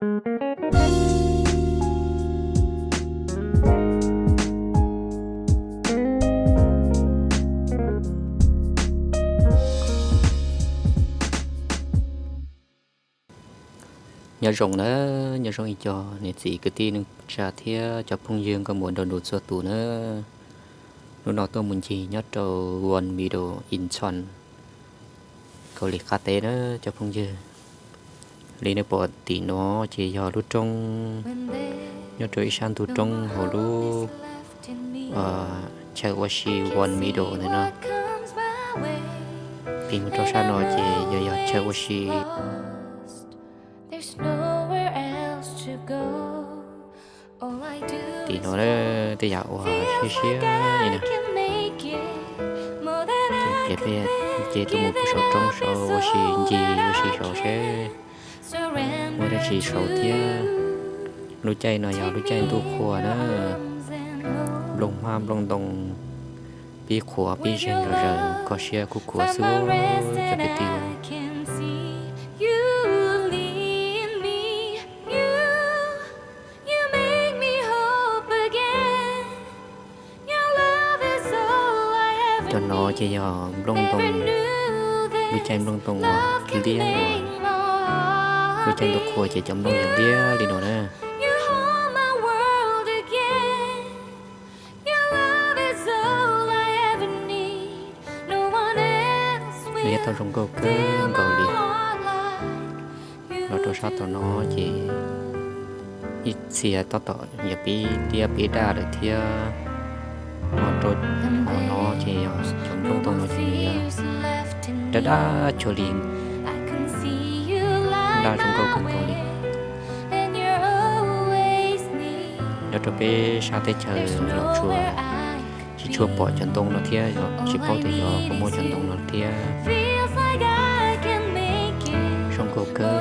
Nyob zoo na, nyob zoo ib co niam txiv kwv tij neej tsa thiab cov phooj ywg nkauj muam nraug nus txhua tus na. Hnub no tuaj mus ncig nyob rau One Middle Incheon, Kaus Lim qab teb na cov phooj ywg. Li nej pom tim no ces yog lub roob, nyob rau ib sab ntug roob hauv lub chaw ua si One Middle ntawm no. Pib mus rau sab no ces yog, yog chaw ua si. Tim no tej yam uas siab siab li na, ces peb ces tuaj mus pem saum roob saud ua si ncig ua si saud seb muaj dab tsi saud thiab. Lub caij no yog lub caij ntuj qhua na, nplooj hmab nplooj ntoo pib qhuav pib zeeg zom zaws, kho siab khuv khuav xwb cov kwv tij. Cov no ces yog nplooj ntoo, lub caij nplooj ntoo uas liab uas lub caij ntuj qhua ces cov nplooj yog liab li no na. Liab tau zoo nkauj kawg nkaus li. Los rau sab tom no ces ib txhia tab tom yog pib liab pib daj lawm thiab. Los rau hauv no ces yog cov nplooj ntoo no ces yog daj daj cuag li, daj zoo nkauj kawg nkaus li. Nyob rau peb sab teb chaws los tsuas tsis tshua pom cov ntoo no thiab, yog tsis paub tias yog puas muaj cov ntoo no thiab. Zoo nkauj kawg